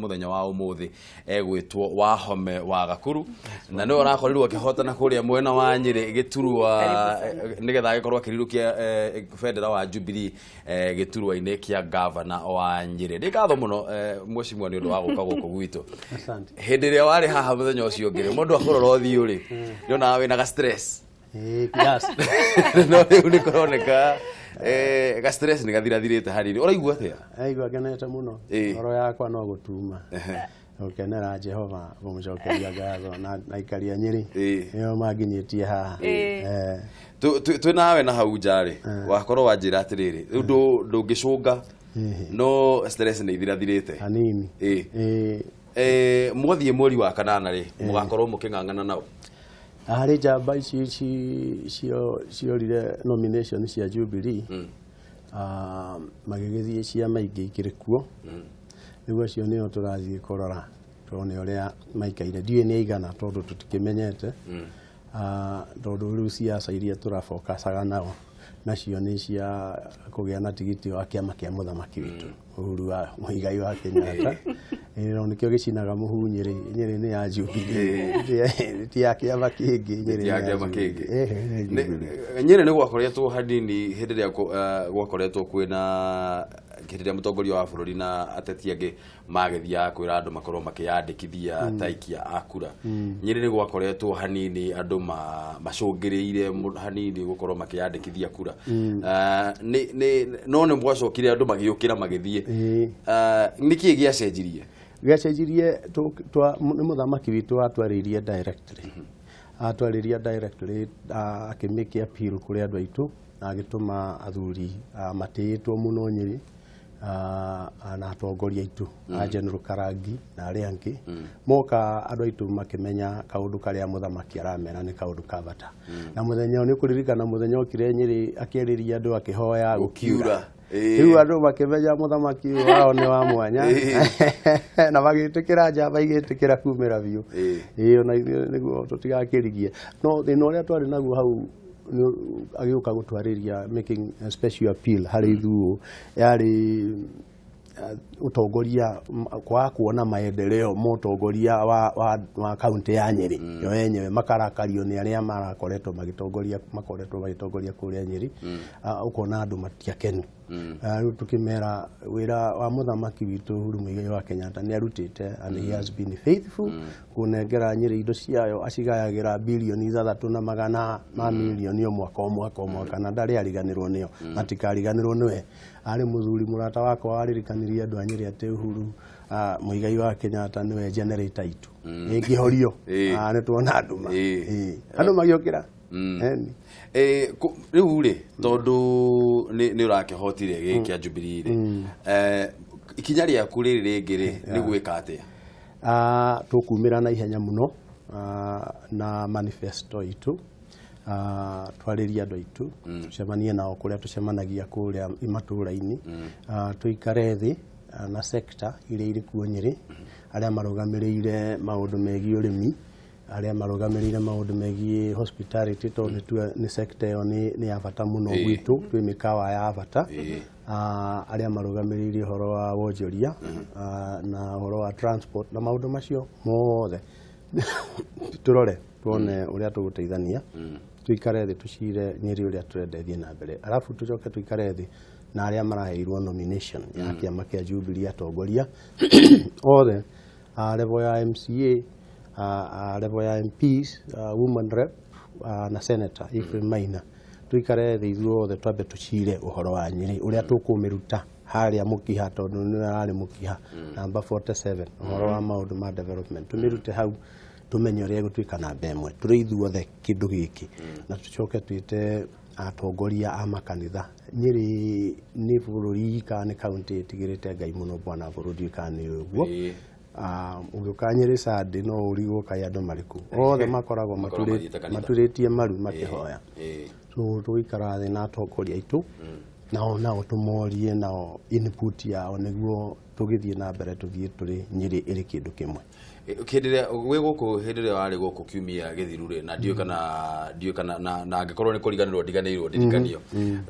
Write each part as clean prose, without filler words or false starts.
Muthenya wa umuthi egwitwo Wahome wa Gakuru, na niwe ũrakorirwo akĩhotana kũrĩa mwena wa Nyĩrĩ gĩturwa, nĩgetha agĩkorwo akĩrirũkia bendera wa Jubilee gĩturwa-inĩ kĩa gavana wa Nyĩrĩ. Nĩ ngatho mũno, mheshimiwa, nĩ ũndũ wa gũka gũkũ gwitũ. Asante. Hĩndĩ ĩrĩa warĩ haha mũthenya ũcio ũngĩ rĩ, mũndũ akũrora ũthiũ rĩ, ndionaga wĩna ga stress. Ĩĩ, kiasi. No rĩu nĩ kũroneka ga stress nĩ gathirathirĩte hanini. Ũraigua atĩa? Aigua ngenete mũno. Ngoro yakwa no gũtuma. Gũkenera Jehova, kũmũcokeria ngatho na aikaria Nyĩrĩ. Nĩo manginyĩtie haha. Twĩ nawe na hau nja rĩ, wakorwo wanjĩra atĩrĩrĩ, rĩu ndũngĩcũnga, no stress nĩ ithirathirĩte. Hanini. Mwathiĩ mweri wa kanana rĩ, mũgakorwo mũkĩng'ang'ana nao? Harĩ njamba ici ciorire nomination cia Jubilee, magĩgĩthiĩ ciama ingĩ ikĩrĩ kuo. Rĩu acio nĩo tũrathiĩ kũrora tuone ũrĩa maikaire. Ndiũĩ nĩ aigana tondũ tũtikĩmenyete. Tondũ rĩu ciaca iria tũrabokacaga nao nacio nĩ cia kũgĩa na tigiti wa kĩama kĩa mũthamaki witũ Uhuru wa Muigai wa Kenyatta. No nĩkĩo gĩcinaga mũhu Nyĩrĩ. Nyĩrĩ nĩ ya Jubilee, ti ya kĩama kĩngĩ. Nyĩrĩ Ti ya nĩ kĩama kĩngĩ. Jubilee. Nĩ Jubilee. Nyĩrĩ nĩ gwakoretwo hanini hĩndĩ ĩrĩa gwakoretwo kwĩna hĩndĩ ĩrĩa mũtongoria wa bũrũri na ateti angĩ magĩthiaga kwĩra andũ makorwo makĩyandĩkithia ta aikia a kura. Nyĩrĩ nĩ gwakoretwo hanini andũ macũngĩrĩire hanini gũkorwo makĩyandĩkithia kura. No nĩ gwacokire andũ magĩũkĩra magĩthiĩ. Nĩkĩĩ gĩacenjirie? Gĩacenjirie nĩ mũthamaki witũ watwarĩirie directly, atwarĩria directly, akĩmĩke appeal kũrĩ andũ aitũ na agĩtũma athuri matĩĩtwo mũno Nyĩrĩ, na atongoria aitũ a General Karangi na arĩa angĩ moka. Andũ aitũ makĩmenya kaũndũ karĩa mũthamaki aramera nĩ kaũndũ ka bata. Na mũthenya ũyũ nĩ ũkũririkana mũthenya okire Nyĩrĩ akĩarĩria andũ akĩhoya. Gũkiura. Rĩu andũ makĩmenya mũthamaki ũyũ wao nĩ wa mwanya na magĩtĩkĩra, njamba igĩtĩkĩra kumĩra biũ. Ĩĩ, ona ithuĩ nĩguo tũtigakĩrigie. No thĩna ũrĩa twarĩ naguo hau agĩũka gũtwarĩria, making a special appeal harĩ ithuũ, yarĩ ũtongoria, kwaga kuona maendeleo ma ũtongoria wa kaunti ya Nyĩrĩ yo yenyewe. Makarakario nĩ arĩa marakoretwo magĩtongoria, makoretwo magĩtongoria kũrĩa Nyĩrĩ. Ũkona andũ matiakenu. Rĩu tũkĩmera wĩra wa mũthamaki witũ Uhuru Muigai wa Kenyatta nĩ arutĩte and he has been faithful kũnengera Nyĩrĩ indo ciayo, acigayagĩra 6 bilioni na magana ma mirioni o mwaka o mwaka o mwaka, na ndarĩ ariganĩrwo nĩo, matikariganĩrwo nĩwe. Arĩ mũthuri mũrata wakwa waririkanirie andũ a Nyĩrĩ atĩ Uhuru Muigai wa Kenyatta nĩwe generator itũ ĩngĩhorio. Nĩ tuona nduma. Andũ magĩũkĩra. Eni. Rĩu rĩ, tondũ nĩ ũrakĩhotire gĩkĩ kĩa Jubilee rĩ, ikinya rĩaku rĩrĩ rĩngĩ rĩ nĩ gwĩka atĩa? Tũkumĩra na ihenya mũno na manifesto itũ, twarĩrie andũ aitũ, tũcemanie nao kũrĩa tũcemanagia kũrĩa matũũra-inĩ, tũikare thĩ na sector iria irĩ kuo Nyĩrĩ, arĩa marũgamĩrĩire maũndũ megiĩ ũrĩmi, arĩa marũgamĩrĩire maũndũ megiĩ hospitality, tondũ nĩ sector ĩyo nĩ ya bata mũno gwitũ, twĩ mĩkawa ya bata. Arĩa marũgamĩrĩire ũhoro wa wonjoria, na ũhoro wa transport na maũndũ macio mothe, tũrore tuone ũrĩa tũgũteithania, tũikare thĩ tũcire Nyĩrĩ ũrĩa tũrenda ĩthiĩ na mbere. Arabu tũcoke tũikare thĩ na arĩa maraheirwo nomination ya kĩama kĩa Jubilee, atongoria othe a level ya MCA, a level ya MPs, woman rep na senator Ephraim Maina. Tuikare thĩ ithuothe twambe tũcire ũhoro wa Nyĩrĩ ũrĩa tũkũmĩruta harĩa mũkiha, tondũ nĩwe ararĩ mũkiha namba 47, ũhoro wa maũndũ ma development, tũmĩrute hau, tũmenye ũrĩa ĩgũtuĩka namba ĩmwe tũrĩ ithuothe kĩndũ gĩkĩ. Na tũcoke twĩte atongoria a makanitha. Nyĩrĩ nĩ bũrũri kana nĩ kaunti ĩtigĩrĩte Ngai mũno, bwana bũrũri, kana nĩ ũguo. Ũgĩũka Nyĩrĩ Sunday no ũrigwo kaĩ andũ marĩ kũ othe makoragwo Makoragwo mathiĩte kanitha. Maturĩtie maru makĩhoya. So tũgũikara thĩ na atongoria aitũ nao tũmorie nao input yao nĩguo. Tũgĩthiĩ na mbere tũthiĩ tũrĩ Nyĩrĩ ĩrĩ kĩndũ kĩmwe. Hĩndĩ ĩrĩa wĩ gũkũ, hĩndĩ ĩrĩa warĩ gũkũ kiumia gĩthiru rĩ, na ndiũĩ kana na angĩkorwo nĩ kũriganĩrwo ndiganĩirwo ndirikanio,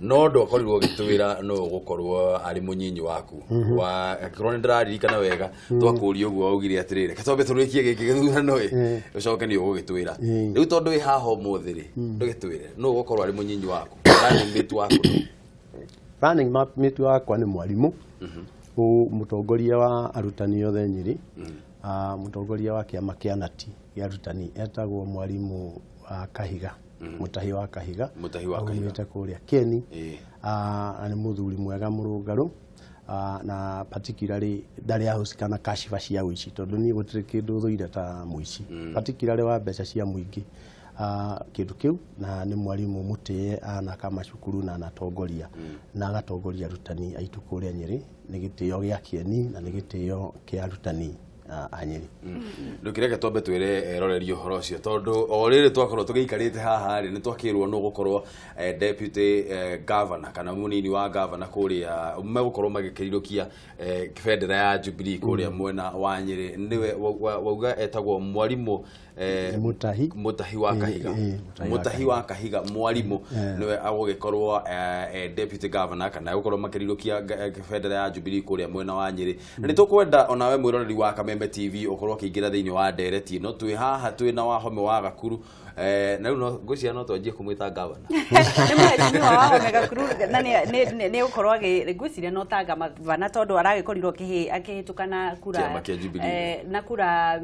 no ndwakorirwo ũgĩtwĩra no ũgũkorwo arĩ mũnyinyi waku wa, angĩkorwo nĩ ndĩraririkana wega, twakũria ũguo waugire atĩrĩrĩ, reke twambe tũrĩkie gĩkĩ gĩthurano ĩ, ũcoke nĩ ũgũgĩtwĩra. Rĩu tondũ wĩ haha ũmũthĩ rĩ, ndũgĩtwĩre nũ ũgũkorwo arĩ mũnyinyi waku, running mate waku nũ? Running mate wakwa nĩ mwarimũ, mũtongoria wa arutani othe Nyĩrĩ, mũtongoria wa kĩama kĩa nati gĩa arutani, etagwo mwarimũ wa Kahiga, Mũtahi wa Kahiga. Mũtahi wa Kahiga. Aumĩte kũrĩa Keni. Na nĩ mũthuri mwega mũrũngarũ, na particularly ndarĩ ahusika na kashiba cia ũici, tondũ niĩ gũtirĩ kĩndũ thũire ta mũici, particularly wa mbeca cia mũingĩ. Kĩndũ kĩu, na nĩ mwarimũ mũtĩe, anaka macukuru na anatongoria na agatongoria arutani aitũ kũrĩa Nyĩrĩ. Nĩ gĩtĩo gĩa kĩeni na nĩ gĩtĩo kĩa arutani a Nyĩrĩ. Ndũkĩreke twambe twĩre eroreri ũhoro ũcio, tondũ o rĩrĩ twakorwo tũgĩikarĩte haha rĩ, nĩ twakĩrwo nũ gũkorwo deputy governor kana mũnini wa governor kũrĩa megũkorwo magĩkĩrirũkia bendera ya Jubilee kũrĩa mwena wa Nyĩrĩ. Nĩwe wauga etagwo mwarimũ Mũtahi. Mũtahi wa Kahiga. Mũtahi wa Mũtahi wa Kahiga mwarimũ nĩwe agũgĩkorwo deputy governor kana egũkorwo makĩrirũkia bendera ya Jubilee kũrĩa mwena wa Nyĩrĩ. Na nĩ tũkwenda onawe mwĩroreri wa Kameme TV ũkorwo ũkĩingĩra thĩinĩ wa ndereti ĩno twĩ haha twĩ na Wahome wa Gakuru, na rĩu no ngwĩciria no twanjie kũmwĩta governor. Nĩ mũhecimiwa Wahome Gakuru, na nĩ gũkorwo ngwĩciria no ta gavana, tondũ aragĩkorirwo akĩhĩtũka na kura Kĩama kĩa Jubilee. Na kura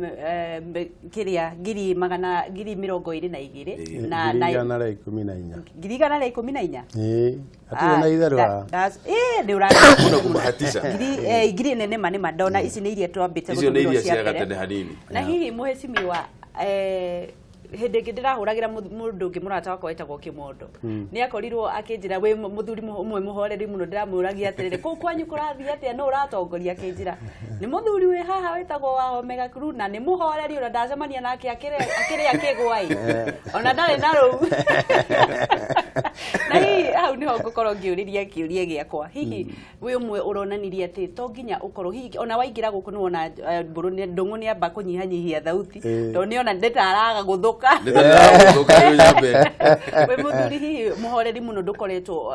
kĩrĩa ngiri magana 220,000 na ngiri na 114. 114,000. Ĩĩ, hatirĩ na itherũ haha. Nĩ ũra Kuna kubahatisha. Ngiri nene ma nĩ ma ndona ici nĩ iria twambĩte Icio nĩ gũtũmĩrwo iria cia cia mbere. gatene hanini. Na hihi mũhecimiwa, hĩndĩ ĩngĩ ndĩrahũragĩra mũndũ ũngĩ, mũrata wakwa wetagwo Kĩmondo, nĩ akorirwo akĩnjĩra wĩ mũthuri ũmwe mũhoreri mũno. Ndĩramũragia atĩrĩrĩ, kũu kwanyu kũrathiĩ atĩa, nũ ũratongoria? Akĩnjĩra nĩ mũthuri wĩ haha wĩtagwo Wahome Gakuru, na nĩ mũhoreri, ona ndacemania nake akĩrĩa kĩgwa ĩ, ona ndarĩ na rũu. Na hihi hau nĩho ngũkorwo ngĩũrĩria kĩũria gĩakwa, hihi wĩ ũmwe ũronanirie atĩ to nginya ũkorwo hihi ona waingĩra gũkũ nĩwona mbũrũ ndũng'ũ nĩ amba kũnyihanyihia thauti, tondũ nĩona ndĩtaraga gũthũka. Nĩ tondũ nyambe. Wĩ mũthuri hihi mũhoreri mũno, ndũkoretwo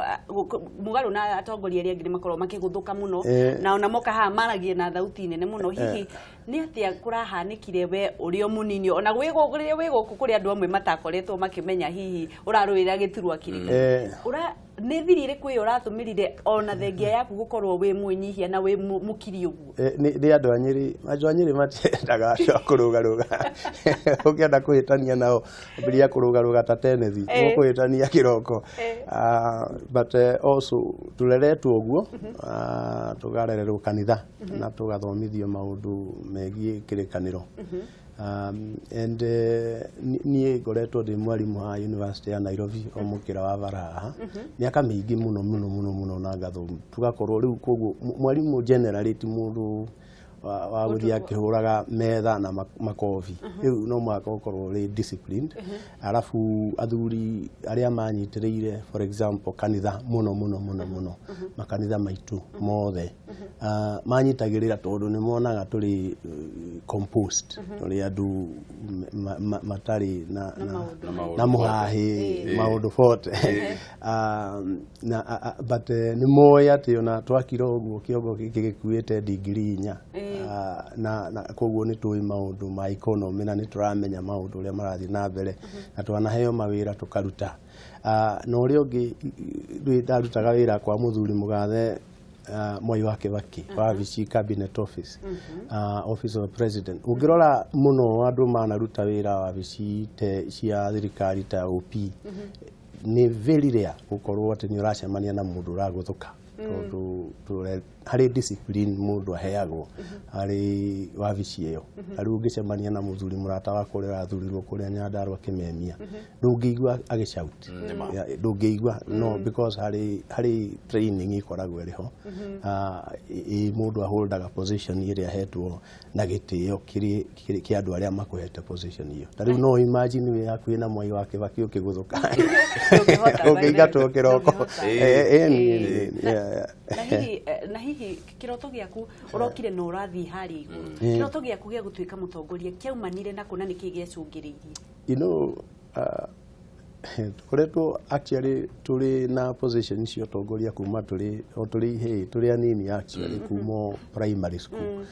mũgarũ na atongoria arĩa angĩ nĩ makorwo makĩgũthũka mũno, na ona moka haha maragia na thauti nene mũno. Hihi nĩ atĩa kũrahanĩkire we ũrĩ o mũnini, ona wĩ gũkũ, rĩrĩa wĩ gũkũ kũrĩ andũ amwe matakoretwo makĩmenya hihi ũrarũĩra gĩturwa kĩrĩkũ? Ũra nĩ thiri ĩrĩkũ ĩyo ũratũmĩrire ona thengia yaku gũkorwo wĩ mwĩnyihia na wĩ mũkiri ũguo? Nĩ andũ a Nyĩrĩ, andũ a Nyĩrĩ matiendaga andũ a kũrũgarũga. Ũngĩenda kũhĩtania nao, ambĩrĩria kũrũgarũga ta tenethi, ũkũhĩtania kĩroko. But also tũreretwo ũguo, tũkarererwo kanitha na tũgathomithio maũndũ megiĩ kĩrĩkanĩro. And niĩ ngoretwo ndĩ mwarimũ wa University ya Nairobi o mũkĩra wa bara haha mĩaka mĩingĩ mũno mũno mũno mũno, na ngathoma tũgakorwo rĩu, koguo mwarimũ generally ti mũndũ wa gũthiĩ akĩhũraga metha na makobi. Rĩu no mũhaka ũkorwo ũrĩ disciplined. Arabu athuri arĩa manyitĩrĩire, for example kanitha mũno mũno mũno mũno, makanitha maitũ mothe manyitagĩrĩra tondũ nĩ monaga tũrĩ composed, tũrĩ andũ matarĩ na maũndũ Na maũndũ na mũhahĩ maũndũ bote. Na but nĩ moĩ atĩ ona twakira ũguo kĩongo gĩkĩ gĩkuĩte ndigiri 4. Na koguo nĩ tũĩ maũndũ ma economy na nĩ tũramenya maũndũ ũrĩa marathiĩ na mbere, na twanaheo mawĩra tũkaruta. Na ũrĩa ũngĩ, rĩu ndarutaga wĩra kwa mũthuri mũgathe Mwai wa Kibaki, wabici cabinet office, office of the president. Ũngĩrora mũno andũ manaruta wĩra wabici te cia thirikari ta OP, nĩ very rare gũkorwo atĩ nĩ ũracemania na mũndũ ũragũthũka, tondũ harĩ discipline mũndũ aheagwo harĩ wabici ĩyo. Ta rĩu ũngĩcemania na mũthuri mũrata wakwa ũrĩa ũrathurirwo kũrĩa Nyandarua Kĩmemia, ndũngĩigua agĩshout. Nĩma. Yeah, ndũngĩigua, no because harĩ training ĩkoragwo ĩrĩ ho. Mũndũ aholdaga position ĩrĩa ahetwo na gĩtĩo kĩa andũ arĩa makũhete position ĩyo. Ta rĩu no imagine wĩ hakuhĩ na Mwai wa Kibaki ũkĩgũthũka. Ndũngĩhota, ũngĩingatwo kĩroko. ndũngĩhota. Yeah. Na hihi kiroto gĩaku ũrokire na ũrathiĩ harĩa igũrũ, kĩroto gĩaku gĩa gũtuĩka mũtongoria kĩaumanire na kũ na nĩkĩ gĩacũngĩrĩirie? Tukoretwo actually tũrĩ na position cia ũtongoria kuma tũrĩ o tũrĩ ihĩĩ, tũrĩ anini actually, kuma o primary school.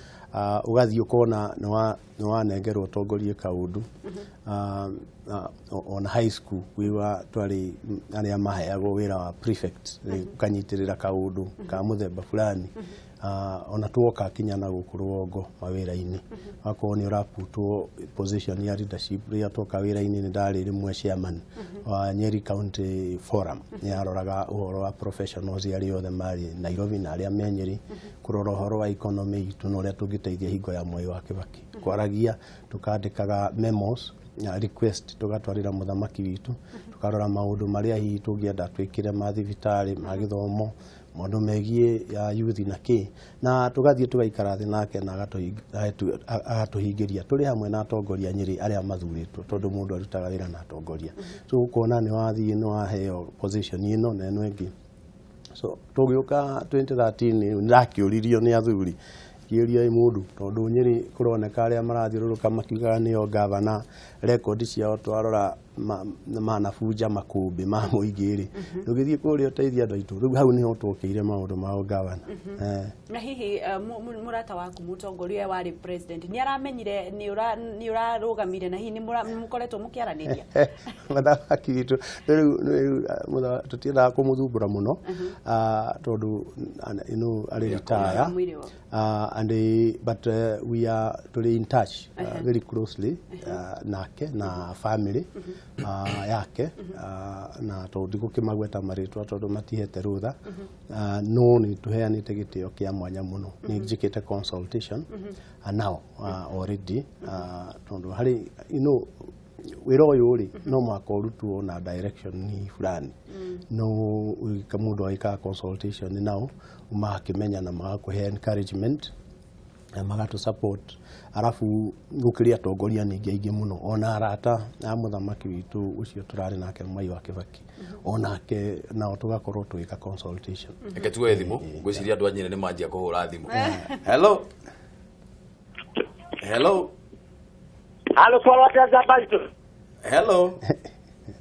Ũgathiĩ ũkona nĩ wanengerwo ũtongorie kaũndũ. Ona high school kwĩwa twarĩ arĩa maheagwo wĩra wa prefect, ũkanyitĩrĩra kaũndũ ka mũthemba fulani. Ona tuoka kinya na gũkũ rũgongo mawĩra-inĩ, wakorwo nĩ ũraputwo position ya leadership. Rĩrĩa twoka wĩra-inĩ, nĩ ndarĩ rĩmwe chairman wa Nyeri County Forum, nĩ yaroraga ũhoro wa professionals arĩa othe marĩ Nairobi na arĩa me Nyeri, kũrora ũhoro wa economy itũ na ũrĩa tũngĩteithia hingo ya Mwai wa Kibaki. Kwaragia, tukandĩkaga memos na request, tũgatwarĩra mũthamaki witũ, tũkarora maũndũ marĩa hihi tũngĩenda twĩkĩre ma thibitarĩ, ma gĩthomo, maũndũ megiĩ ya youth na kĩ, na tũgathiĩ tũgaikara thĩ nake na agatũhingĩria tũrĩ hamwe na atongoria Nyĩrĩ arĩa mathurĩtwo, tondũ mũndũ arutaga wĩra na atongoria. So ũkona nĩ wathiĩ nĩ waheo position ĩno na ĩno ĩngĩ. So tũgĩũka 2013, nĩndakĩũririo nĩ athuri, kĩũria ĩ mũndũ, tondũ Nyĩrĩ kũroneka arĩa marathiũrũrũka makiugaga nĩo gavana, rekondi ciao twarora manabunja makũmbĩ ma mũingĩ rĩ, ndũgĩthiĩ kũrĩa ũteithie andũ aitũ. Rĩu hau nĩho twokĩire maũndũ ma ũgavana. Na hihi mũrata waku mũtongoria warĩ president nĩ aramenyire nĩ ũrarũgamire, na hihi nĩ mũkoretwo mũkĩaranĩria? Mũthamaki witũ rĩu tũtiendaga kũmũthumbũra mũno, tondũ arĩ retire. Mwĩrĩ wa And but we are tũrĩ in touch very closely nake na family yake, na tondũ ndigũkĩmagweta marĩtwa tondũ matihete rũtha, no nĩ tũheanĩte gĩtĩo kĩa mwanya mũno. Nĩ njĩkĩte consultation nao already, tondũ harĩ wĩra ũyũ rĩ, no mũhaka ũrutwo na direction ni fulani, no mũndũ agĩkaga consultation nao, magakĩmenya na magakũhe encouragement na magatũ support. Arabu gũkĩrĩ atongoria ningĩ aingĩ mũno, ona arata a mũthamaki witũ ũcio tũrarĩ nake Mwai wa Kibaki, onake nao tũgakorwo tũgĩka consultation. Reke tuoe thimũ. Ngwĩciria andũ a Nyĩrĩ nĩ manjia kũhũra thimũ. Hello, hello. Halo, twara njamba itũ. Hello.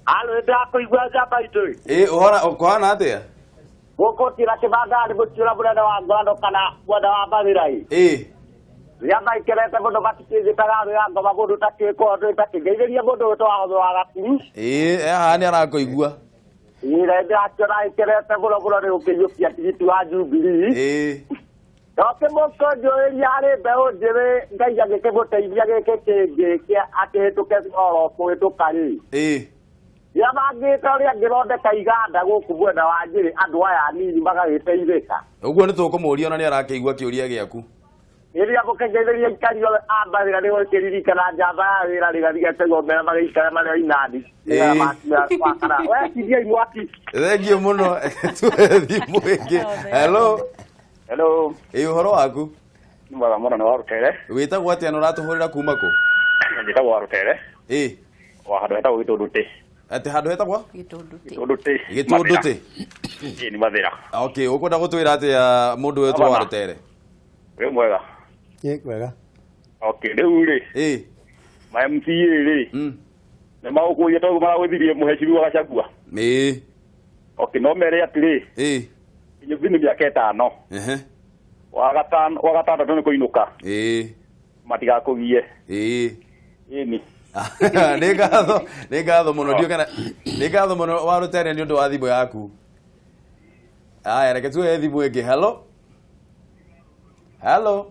Halo, nĩndakũigua njamba itũ. Ĩ, ũhora ũkũhana atĩa? Gũkũ tira kĩbandari mũtiũra mũnene wa ngwano kana mwena wa Mbathira-ĩ. Rĩrĩa maikerete mũno matikĩnjĩtaga thũ ya ngoma, mũndũ ũtakĩkwo ũtakĩngeithĩria mũndũ wĩtwo wa Gakuru. Ĩ, haha nĩ arakũigua. Ĩ, na ndĩrakĩona ĩkerete mũno mũno nĩ gũkĩiyũkia tigiti wa Jubilee. No kĩmũkũnjũrĩria harĩ mbeũ njĩthĩ, Ngai agĩkĩmũteithia gĩkĩ kĩngĩ kĩa akĩhĩtũke oro kũhĩtũka rĩ. Rĩrĩa mangĩka ũrĩa angĩthondeka iganda gũkũ mwena wa Nyĩrĩ, andũ aya anini magagĩteithĩka. Ũguo nĩ tũkũmũria, ona nĩ arakĩigua kĩũria gĩaku. Rĩrĩa mũkĩngeithĩria ikari othe a Mbathira, nĩ gũkĩririkana njamba ya wĩra rĩgathigete mera magĩikara marĩ o inandi. Wekithiai mwaki. Thengiũ mũno. Tuoe thimũ ĩngĩ. Hello. Hello. Ĩ, ũhoro waku? Nĩ mwega mũno, nĩ wa Rũtere. Wĩtagwo atĩa na ũratũhũrĩra kuma kũ? Njĩtagwo wa Rũtere. Wa handũ hetagwo Gĩtũndũtĩ. Atĩ handũ hetagwo? Gĩtũndũtĩ. Gĩtũndũtĩ. Gĩtũndũtĩ. Ĩ, nĩ Mathĩra. Okay, ũkwenda gũtwĩra atĩa mũndũ wetwo wa Rũtere? Wĩ mwega? Ĩ, wega. Okay, rĩu rĩ. Ma MCA rĩ. Nĩ magũkũria tondũ maragwĩthirie mũhecimiwa Gachagua. Okay, no mere atĩrĩ. Inyuĩ nĩ mĩaka 5. Wa gatano, wa gatandatũ nĩ kũinũka. Matigakũgie. Ĩni. Nĩ ngatho, nĩ ngatho mũno. Ndiũĩ kana nĩ ngatho mũno wa Rũtere nĩ ũndũ wa thimũ yaku. Aya, reke tuoe thimũ ĩngĩ. Hello, hello,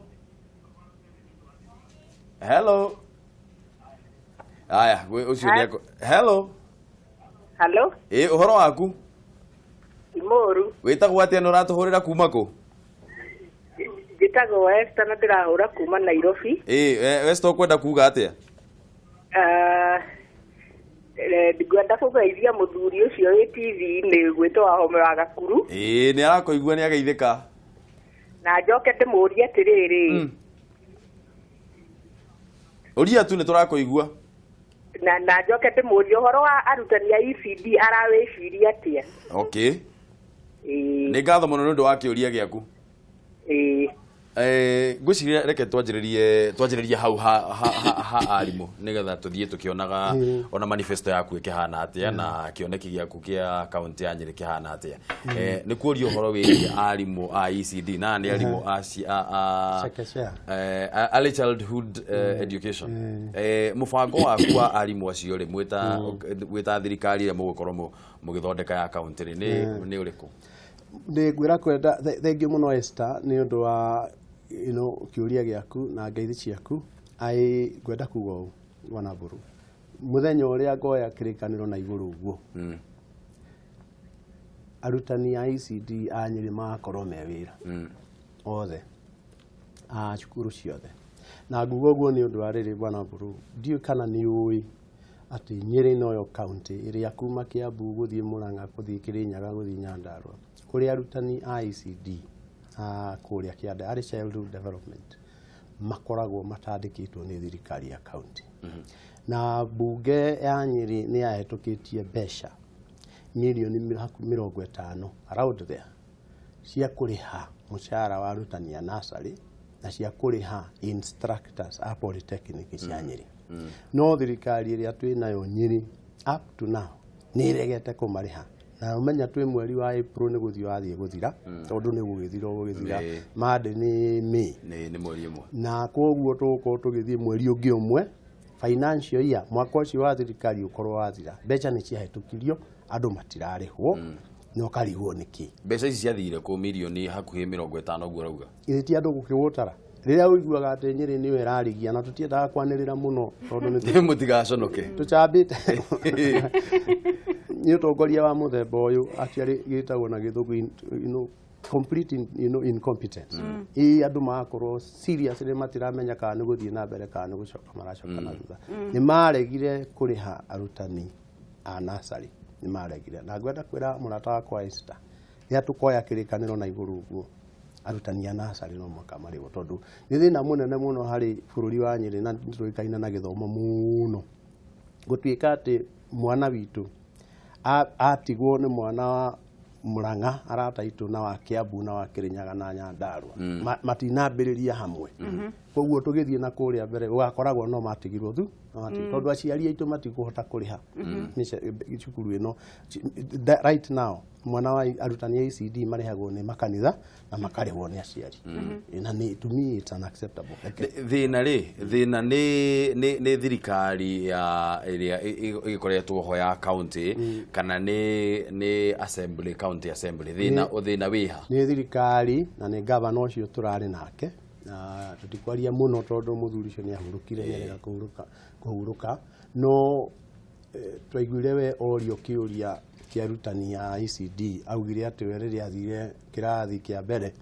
hello. Aya, ũcio nĩ hello. Hello. Ĩ, ũhoro waku? Ti mũũru. Wĩtagwo atĩa na ũratũhũrĩra kuma kũ? Njĩtagwo Esther na ndĩrahũra kuma Nairobi. Ĩ, Esther, ũkwenda kuga atĩa? Ngwenda kũgeithia mũthuri ũcio wĩ TV-inĩ gwĩtwo Wahome wa Gakuru. Ĩ, nĩ arakũigua, nĩ ageithĩka. Na njoke ndĩmũrie atĩrĩrĩ. Ũria tu, nĩ tũrakũigua. Na njoke ndĩmũrie ũhoro wa arutani a ECD, arawĩciria atĩa? Ĩĩ. Nĩ ngatho mũno nĩ ũndũ wa kĩũria gĩaku. Ĩĩ. Ngwĩciria reke twanjĩrĩrie hau ha arimũ nĩgetha tũthiĩ tũkĩonaga ona manifesto yaku ĩkĩhana atĩa na kĩoneki gĩaku kĩa kaunti ya Nyĩrĩ kĩhana atĩa. Nĩ kuoria ũhoro wĩgiĩ arimũ a ECD na nĩ arimũ a Chekechea. Early childhood education. Mũbango waku wa arimũ acio rĩ, mwĩta thirikari ĩrĩa mũgũkorwo mũgĩthondeka ya kaunti rĩ, nĩ ũrĩkũ? Nĩ ngwĩra kwenda thengiũ mũno Esther nĩ ũndũ wa kĩũria gĩaku na ngeithi ciaku. Ai ngwenda kuga ũũ Bwana Mburu, mũthenya ũrĩa ngoya kĩrĩkanĩro na igũrũ ũguo, arutani a ECD a Nyĩrĩ magakorwo me wĩra othe a cukuru ciothe. Na nguga ũguo nĩ ũndũ wa rĩrĩ Bwana Mburu, ndiũĩ kana nĩ ũĩ atĩ Nyĩrĩ noyo kaunti ĩrĩa kuma Kiambu gũthiĩ Murang'a gũthiĩ Kĩrĩnyaga gũthiĩ Nyandarua kũrĩa arutani a ECD a kũrĩa kĩanda Early Childhood Development makoragwo matandĩkĩtwo nĩ thirikari ya kaunti. Na mbunge ya Nyĩrĩ nĩ yahĩtũkĩtie mbeca mirioni hakuhĩ 50 around there cia kũrĩha mũcara wa arutani a nursery na cia kũrĩha instructors a polytechnic cia Nyĩrĩ. No thirikari ĩrĩa twĩ nayo Nyĩrĩ up to now nĩ ĩregete kũmarĩha. Na ũmenya twĩ mweri wa April nĩ gũthiĩ wathiĩ gũthira, tondũ nĩ gũgĩthira ũgũgĩthira. Monday nĩ May. Nĩ mweri ũmwe. Na koguo tũgũkorwo tũgĩthiĩ mweri ũngĩ ũmwe financial year mwaka ũcio wa thirikari ũkorwo wathira. Mbeca nĩ ciahĩtũkirio, andũ matirarĩhwo, na ũkarigwo nĩkĩ. Mbeca ici ciathire kũ mirioni hakuhĩ 50 ũguo ũrauga? Githĩ ti andũ gũkĩgũtara? Rĩrĩa ũiguaga atĩ Nyĩrĩ nĩyo ĩrarigia, na tũtiendaga kwanĩrĩra mũno tondũ nĩ Mũtigaconoke. Tũcambĩte. Nĩ ũtongoria wa mũthemba ũyũ actually gĩtagwo na gĩthũngũ complete incompetence. Ĩ andũ magakorwo seriously matiramenya kana nĩ gũthiĩ na mbere kana nĩ gũcoka maracoka na thutha. Nĩ maregire kũrĩha arutani a nursery, nĩ maregire. Na ngwenda kwĩra mũrata wakwa Esther, rĩrĩa tũkoya kĩrĩkanĩro na igũrũ ũguo, arutani a nursery no mũhaka marĩhwo, tondũ nĩ thĩna mũnene mũno harĩ bũrũri wa Nyĩrĩ na nĩtũĩkaine na gĩthomo mũno. Gũtuĩka atĩ mwana witũ atigwo nĩ mwana wa Murang'a arata aitũ na wa Kiambu na wa Kĩrĩnyaga na Nyandarua, matinambĩrĩria hamwe. Koguo tũgĩthiĩ na kũrĩa mbere gũgakoragwo no matigirwo thu, tondũ aciari aitũ matikũhota kũrĩha cukuru ĩno. Right now mwana wa arutani a ECD marĩhagwo nĩ makanitha na makarĩhwo nĩ aciari. Na nĩ to me it's unacceptable. Thĩna rĩ, thĩna nĩ thirikari ya ĩrĩa ĩgĩkoretwo ho ya county, kana nĩ assembly, county assembly? Thĩna wĩha? Nĩ thirikari na nĩ gavana ũcio tũrarĩ nake. Na tũtikwaria mũno tondũ mũthuri ũcio nĩ ahurũkire, nĩ arega kũhurũka. No twaiguire we orio kĩũria kĩa arutani a ECD, augire atĩ we rĩrĩa athire kĩrathi kĩa mbere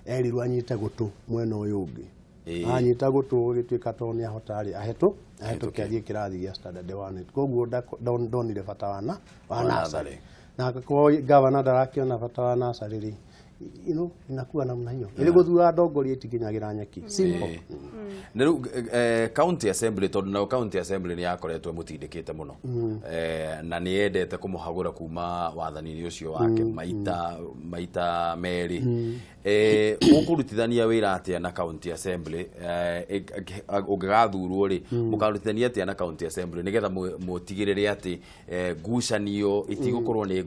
erirwo anyite gũtũ mwena ũyũ ũngĩ. Anyita gũtũ gũgĩtuĩka tondũ nĩ ahota rĩ, ahĩtũke athiĩ kĩrathi gĩa standard 1. Koguo ndonire bata wa Wa nursery. nursery. Na kwa gavana ndarakĩona bata wa nursery rĩ, inakuwa namna hiyo. Ili gũthura ndongoria itikinyagĩra nyeki. Simple. Na rĩu county assembly, tondũ nayo county assembly nĩ yakoretwo ĩmũtindĩkĩte mũno. Na nĩ yendete kũmũhagũra kuma wathani-inĩ ũcio wake maita merĩ. Ũkũrutithania wĩra atĩa na county assembly? Ũngĩgathurwo rĩ, mũkarutithania atĩa na county assembly nĩgetha mũtigĩrĩre atĩ ngucanio itigũkorwo nĩ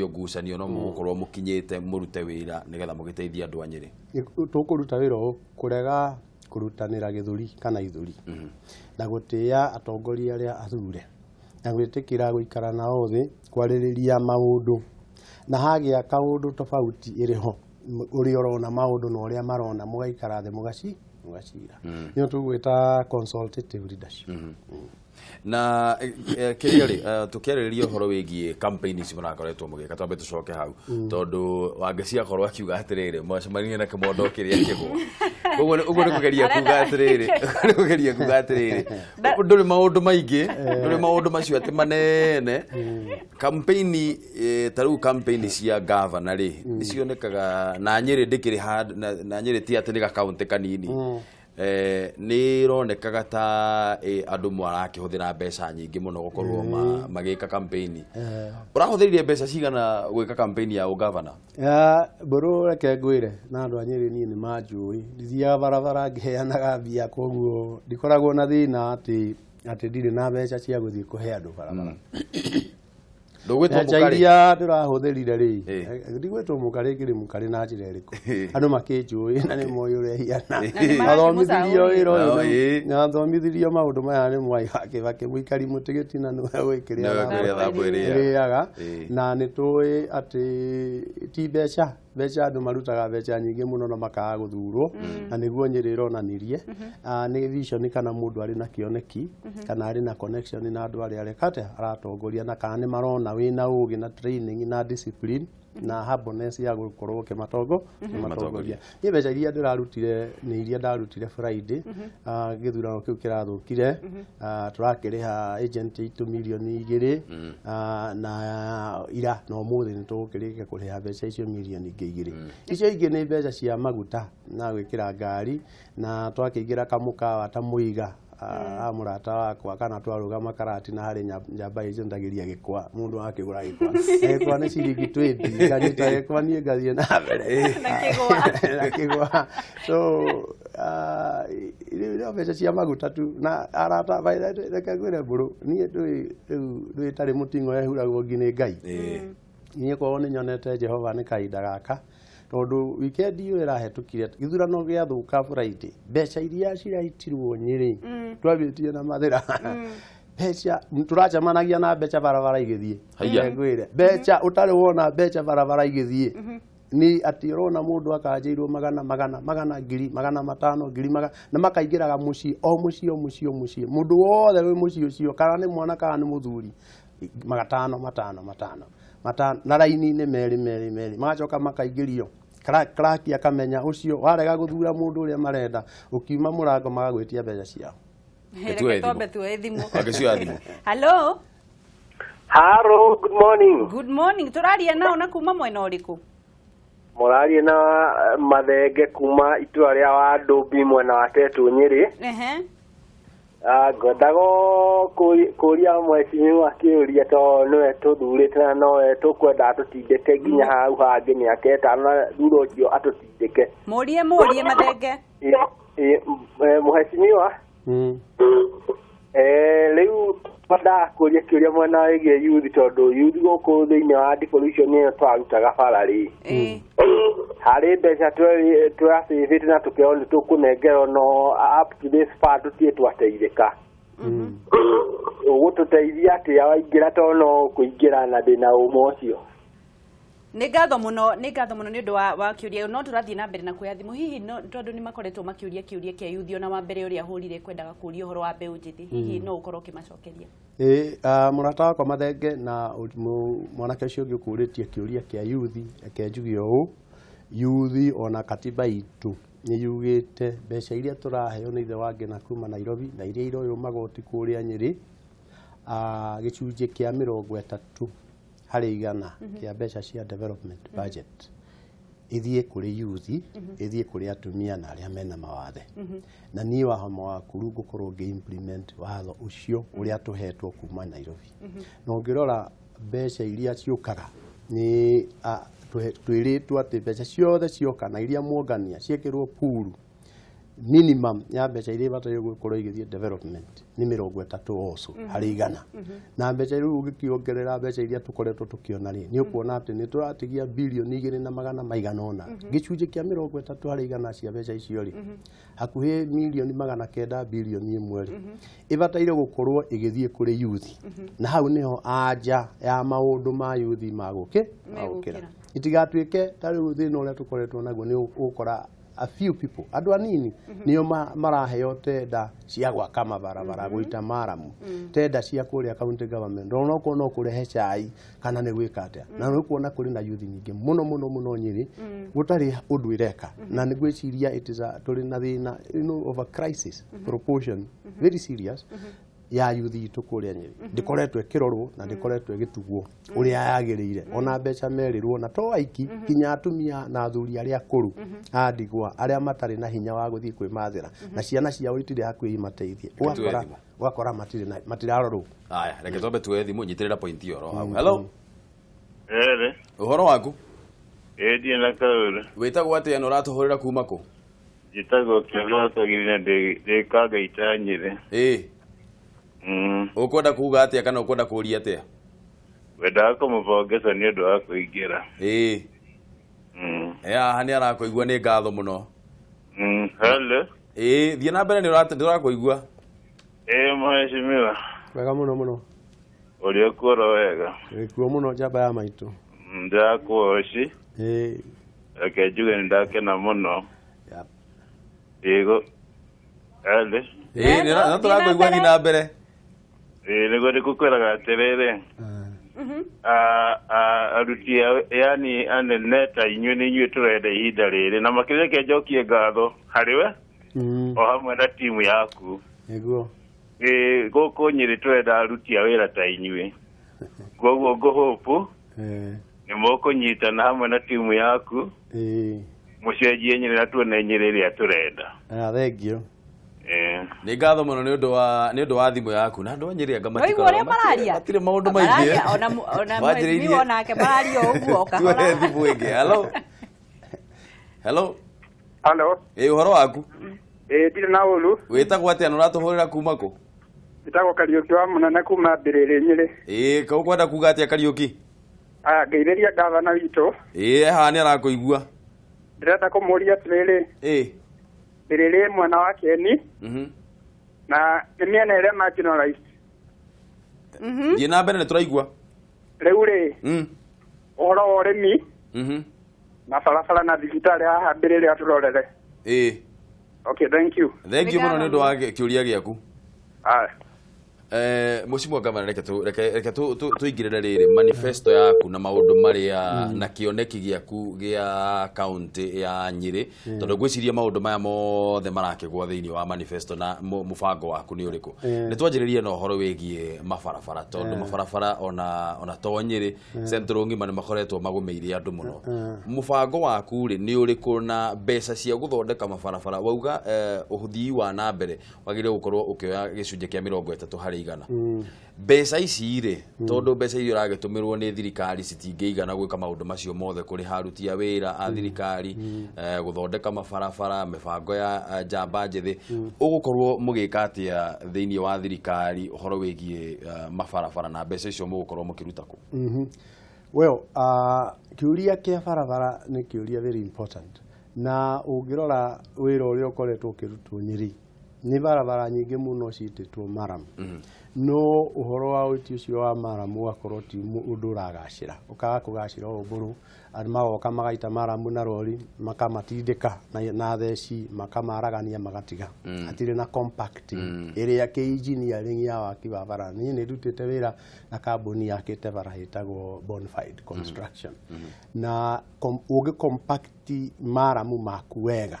ngucanio, no mũgũkorwo mũkinyĩte mũrute wĩra nĩgetha mũgĩteithie andũ a Nyĩrĩ? Tũkũruta wĩra ũũ kũrega kũrutanĩra gĩthũri kana ithũri, na gũtĩĩa atongoria arĩa athure, na gwĩtĩkĩra gũikara nao thĩ kwarĩrĩria maũndũ, na hagĩa kaũndũ tofauti ĩrĩ ho ũrĩa ũrona maũndũ na ũrĩa marona, mũgaikara thĩ mũgacira. Nĩyo tũgwĩta consultative leadership. Na kĩrĩa rĩ, tũkĩarĩrĩria ũhoro wĩgiĩ campaign ici mũrakoretwo mũgĩka, twambe tũcoke hau, tondũ Wangeci akorwo akiuga atĩrĩrĩ, mwacemanirie na kĩmondo kĩrĩa kĩgwa. Ũguo nĩ kũgeria kuga atĩrĩrĩ, nĩ kũgeria kuga atĩrĩrĩ, ndũrĩ maũndũ maingĩ, ndũrĩ maũndũ macio atĩ manene. Campaign, ta rĩu campaign cia governor rĩ, nĩ cionekaga na Nyĩrĩ ndĩkĩrĩ handũ, na Nyĩrĩ ti atĩ nĩ gakaunti kanini. Nĩ ĩronekaga ta andũ marakĩhũthĩra mbeca nyingĩ mũno gũkorwo magĩka campaign. Ũrahũthĩrire mbeca cigana gwĩka campaign ya ũgavana? Mbũrũ reke ngwĩre na andũ a Nyĩrĩ niĩ nĩ manjũĩ, ndithiaga barabara ngĩheanaga mbia, koguo ndikoragwo na thĩna atĩ ndirĩ na mbeca cia gũthiĩ kũhe andũ barabara. Ndũgwĩtwo Mbeca mũkarĩ? iria ndĩrahũthĩrire rĩ, ndigwĩtwo mũkarĩ ngĩrĩ mũkarĩ na njĩra ĩrĩkũ? Andũ makĩnjũĩ na nĩ moĩ ũrĩa hiana. Na nĩ Nathomithirio wĩra ũyũ Nathomithirio nathomithirio maũndũ maya nĩ Mwai wa Kĩbakĩ, mũikari mũtĩ gĩtina nĩwe ũĩ kĩrĩa Nĩwe kĩrĩa thambo ĩrĩaga. ĩrĩaga. Na nĩ tũĩ atĩ ti mbeca, mbeca andũ marutaga mbeca nyingĩ mũno na makaga gũthurwo, na nĩguo Nyĩrĩ ĩronanirie. Nĩ vision kana mũndũ arĩ na kĩoneki kana arĩ na connection na andũ arĩa areka atĩa aratongoria, na kana nĩ marona wĩna ũgĩ na training na discipline na humbleness ya gũkorwo ũkĩmatongoria. Niĩ mbeca iria ndĩrarutire nĩ iria ndarutire Friday, gĩthurano kĩu kĩrathũkire. Tũrakĩrĩha agent aitũ mirioni 2, na ira na ũmũthĩ nĩ tũgũkĩrĩkia kũrĩha mbeca icio mirioni ingĩ 2. Icio ingĩ nĩ mbeca cia maguta na gwĩkĩra ngari, na twakĩingĩra kamũkawa ta Mũiga a mũrata wakwa, kana twarũgama Karatina harĩ njamba ĩcendagĩria gĩkwa, mũndũ akĩgũra gĩkwa, gĩkwa nĩ ciringi 20, nganyita gĩkwa niĩ ngathiĩ na mbere Na kĩgwa. Na kĩgwa. So rĩu no mbeca cia maguta tu na arata. By the way, reke ngwĩre Mbũrũ, niĩ ndũĩ rĩu ndũĩ tarĩ mũting'o ehuragwo ngi nĩ Ngai. Niĩ korwo nĩ nyonete Jehova nĩ kahinda gaka, tondũ weekend ĩyo ĩrahetũkire gĩthurano gĩathũka Friday, mbeca iria ciraitirwo Nyĩrĩ twambĩtie na Mathĩra, mbeca tũracemanagia na mbeca barabara igĩthiĩ. Haiya. Reke ngwĩre, mbeca ũtarĩ wona mbeca barabara igĩthiĩ nĩ atĩ ũrona mũndũ akanjĩirwo magana magana magana ngiri magana matano ngiri magana, na makaingĩraga mũciĩ o mũciĩ o mũciĩ o mũciĩ, mũndũ wothe wĩ mũciĩ ũcio, kana nĩ mwana kana nĩ mũthuri, matano matano matano matano, na raini-inĩ merĩ merĩ merĩ, magacoka makaingĩrio kraki akamenya ũcio warega gũthura mũndũ ũrĩa marenda, ũkiuma mũrango magagwĩtia mbeca ciao. Tuoe Reke thimũ. twambe tuoe thimũ. Ake cioya thimũ. Hello. Hello, good morning. Good morning. Tũraria nao na kuma mwena ũrĩkũ? Mũraria na Mathenge kuma itũra rĩa Wandũmbi mwena wa Tetũ Nyĩrĩ. Ngwendaga kũria mheshimiwa kĩũria, tondũ nĩwe tũthurĩte na nowe tũkwenda atũtindĩke nginya hau hangĩ mĩaka 5 na thutha ũcio atũtindĩke. Mũrie, mũrie Mathenge. Mheshimiwa, rĩu twendaga kũria kĩũria mwena wĩgiĩ youth, tondũ youth gũkũ thĩinĩ wa devolution ĩyo twarutaga bara rĩ, harĩ mbeca twacĩbĩte na tũkerwo nĩ tũkũnengerwo, no up to this far tũtirĩ twateithĩka. Ũgũtũteithia atĩa waingĩra, tondũ no kũingĩra na ndĩna ũma ũcio? Nĩ ngatho mũno, nĩ ngatho mũno nĩ ũndũ wa kĩũria. No tũrathiĩ na mbere na kuoya thimũ hihi, no tondũ nĩ makoretwo makĩũria kĩũria kĩa yuthi, ona wa mbere ũrĩa ahũrire kwendaga kũũria ũhoro wa mbeũ njĩthĩ, hihi no ũkorwo ũkĩmacokeria? Ĩĩ, mũrata wakwa Mathenge na mwanake ũcio ũngĩ ũkũrĩtie kĩũria kĩa yuthi, reke njuge ũũ, yuthi ona katiba itũ nĩ yugĩte mbeca iria tũraheo nĩ ithe wa Ngĩna kuma Nairobi na iria iroywo magoti kũrĩa Nyĩrĩ, gĩcunjĩ kĩa 30% kĩa mbeca cia development budget ithiĩ kũrĩ yuthi, ithiĩ kũrĩ atumia na arĩa mena mawathe. Na niĩ Wahoma Wakuru ngũkorwo ngĩ implement watho ũcio ũrĩa tũhetwo kuma Nairobi. Na ũngĩrora mbeca iria ciũkaga nĩ twĩrĩtwo atĩ mbeca ciothe cioka na iria muongania ciĩkĩrwo puru, minimum ya mbeca iria ibataire gũkorwo igĩthiĩ development nĩ 30% also. Na mbeca rĩu ũngĩkĩongerera mbeca iria tũkoretwo tũkĩona rĩ, nĩ ũkuona atĩ nĩ tũratigia birioni 2 na magana maigana ũna. Gĩcunjĩ kĩa 30% cia mbeca icio rĩ, hakuhĩ mirioni 900, birioni 1 rĩ, ĩbataire gũkorwo ĩgĩthiĩ kũrĩ yuthi. Na hau nĩho anja ya maũndũ ma yuthi magũkĩra. Megũkĩra. Itigatuĩke ta rĩu thĩna ũrĩa tũkoretwo naguo nĩ ũgũkora a few people, andũ anini nĩo maraheo tenda cia gwaka mabarabara, gũita maramu, tenda cia kũrĩa county government, onokorwo no kũrehe cai kana nĩ gwĩka atĩa. Na nĩ ũkuona kũrĩ na youth nyingĩ mũno mũno mũno Nyĩrĩ gũtarĩ ũndũ ĩreka. Na nĩ ngwĩciria it is a, tũrĩ na thĩna of a crisis proportion very serious. ya youth itũ kũrĩa Nyĩrĩ ndĩkoretwo ĩkĩrorwo na ndĩkoretwo ĩgĩtugwo ũrĩa yagĩrĩire. Ona mbeca merirwo na to aiki kinya atumia na athuri arĩa akũrũ a ndigwa arĩa matarĩ na hinya wa gũthiĩ kwĩmathĩra na ciana ciao itirĩ hakuhĩ imateithie, ũgakora matirĩ matirarorwo. Aya, reke twambe tuoe thimũ, nyitĩrĩra point ĩyo oro hau. Hello. Ere. Ũhoro waku? Ĩĩ ndiĩ na kaũndũ. Wĩtagwo atĩa na ũratũhũrĩra kuma kũ? Njĩtagwo Kĩoroto Gĩthina, ndĩ Kangaita Nyĩrĩ. Ĩĩ. Ũkwenda kuga atĩa kana ũkwenda kũũria atĩa? Wendaga kũmũbongeza nĩ ũndũ wa kũingĩra. Ĩĩ. Haha nĩ arakũigua, nĩ ngatho mũno. Hello. Ĩĩ, thiĩ na mbere, nĩ ũrakũigua. Ĩĩ mheshimiwa. Wega mũno mũno. Ũrĩ kuo wega. Wĩkuo mũno njamba ya maitũ. Ndĩrakuoci. Ĩĩ. Reke njuge nĩ ndakena mũno. Ĩĩ. Hello. Ĩĩ, nĩ tũrakũigua, thiĩ na mbere. Ĩĩ, nĩguo ndĩgũkwĩraga atĩrĩrĩ. Aruti yani anene ta inyuĩ nĩ inyuĩ tũrenda ihinda rĩrĩ, na makĩria reke njokie ngatho harĩ we o hamwe na timu yaku. Nĩguo. Ĩĩ, gũkũ Nyĩrĩ tũrenda aruti a wĩra ta inyuĩ, koguo ngũhũpu nĩ mũkũnyitana hamwe na timu yaku mũcenjie Nyĩrĩ na tuone Nyĩrĩ ĩrĩa tũrenda. Thank you. Nĩ ngatho mũno nĩ ũndũ wa thimũ yaku na andũ a Nyĩrĩ anga matikoragwo mararia matirĩ maũndũ maingĩ, ona mheshimiwa onake mararia ũguo kahora. Tuoe thimũ ĩngĩ. Hello. Hello. Hello. Ĩĩ, ũhoro waku? Ĩĩ, ndirĩ na ũru. Wĩtagwo atĩa na ũratũhũrĩra kuma kũ? Njĩtagwo Kariũki wa Mũnene kuma Mbĩrĩrĩ Nyĩrĩ. Ĩĩ, ũkwenda kuga atĩa Kariũki? Aya, ngeithĩria gavana witũ. Ĩĩ, haha nĩ arakũigua. Ndĩrenda kũmũria atĩrĩrĩ. Ĩĩ. Mbĩrĩrĩ mwena wa Keni na nĩ mĩena ĩrĩa marginalized. Thiĩ na mbere, nĩ tũraigua. Rĩu rĩ, ũhoro wa ũrĩmi na barabara na thibitarĩ haha Mbĩrĩrĩ atũrorere. Ĩĩ. Okay, thank you. Thank you mũno nĩ ũndũ wa kĩũria gĩaku. Aya. Mheshimiwa Gavana, reke tũingĩrĩre rĩrĩ manifesto yaku na maũndũ marĩa na kĩoneki gĩaku gĩa kaunti ya Nyĩrĩ, tondũ ngwĩciria maũndũ maya mothe marakĩgwa thĩinĩ wa manifesto na mũbango waku nĩ ũrĩkũ. Nĩ twanjĩrĩrie na ũhoro wĩgiĩ mabarabara, tondũ mabarabara ona to Nyĩrĩ Central ng'ima nĩ makoretwo magũmĩire andũ mũno. Mũbango waku rĩ nĩ ũrĩkũ na mbeca cia gũthondeka mabarabara? Wauga ũthii wa na mbere wagĩrĩirwo gũkorwo ũkĩoya gĩcunjĩ kĩa 30 harĩ igana. Mbeca ici rĩ, tondũ mbeca iria ũragĩtũmĩrwo nĩ thirikari citingĩigana gwĩka maũndũ macio mothe, kũrĩha aruti a wĩra a thirikari, gũthondeka mabarabara, mĩbango ya njamba njĩthĩ, ũgũkorwo mũgĩka atĩa thĩinĩ wa thirikari ũhoro wĩgiĩ mabarabara na mbeca icio mũgũkorwo mũkĩruta kũ? Well, kĩũria kĩa barabara nĩ kĩũria very important, na ũngĩrora wĩra ũrĩa ũkoretwo ũkĩrutwo Nyĩrĩ nĩ barabara nyingĩ mũno ciĩtĩtwo maram. No ũhoro wa ũiti ũcio wa maram ũgakorwo ti ũndũ ũragacĩra, ũkaga kũgacĩra o mbũrũ, andũ magoka magaita maramu na rori makamatindĩka na theci makamaragania magatiga. Hatirĩ na compacting ĩrĩa kĩ-engineering ya waki wa bara. Niĩ nĩ ndutĩte wĩra na kambuni yakĩte bara ĩtagwo Bonafide Construction, na ũngĩ compact maramu maku wega,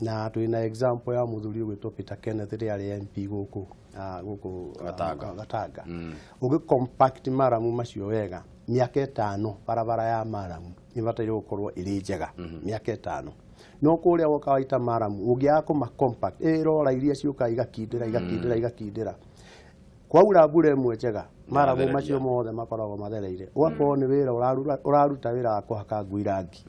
na twĩna example ya mũthuri ũgwĩtwo Peter Kenneth rĩrĩa arĩ MP gũkũ Gatanga. Ũngĩ compact maramu macio wega, mĩaka 5 barabara ya maramu ĩbataire gũkorwo ĩrĩ njega, mĩaka 5. No kũrĩa woka waita maramu ũngĩaga kũma compact, ĩrora iria ciũka igakindĩra igakindĩra igakindĩra, kwaura mbura ĩmwe njega maramu macio mothe makoragwo mathereire, ũgakorwo nĩ wĩra ũraruta wĩra wa kũhaka ngui rangi.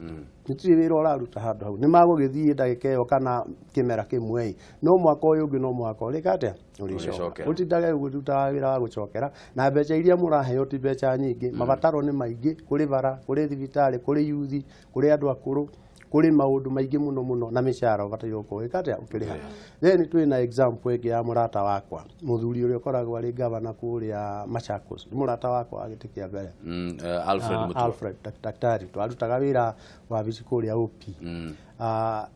Gũtirĩ wĩra ũraruta handũ hau, nĩ magũgĩthiĩ ndagĩka ĩyo kana kĩmera kĩmwe, no mwaka ũyũ ũngĩ no mwaka ũrĩka atĩa ũrĩcoka. Ũtindage ũkĩrutaga wĩra wa gũcokera, na mbeca iria mũraheo ti mbeca nyingĩ, mabataro nĩ maingĩ, kũrĩ bara, kũrĩ thibitarĩ, kũrĩ yuthi, kũrĩ andũ akũrũ, kũrĩ maũndũ maingĩ mũno mũno, na mĩcara ũbataire gũkorwo ĩka atĩa ũkĩrĩha. Then twĩna example ĩngĩ ya mũrata wakwa, mũthuri ũrĩa ũkoragwo arĩ gavana kũrĩa Machakos, nĩ mũrata wakwa wa gĩtĩ kĩa mbere, Alfred Mutua. Alfred daktari, twarutaga wĩra wabici kũrĩa OP,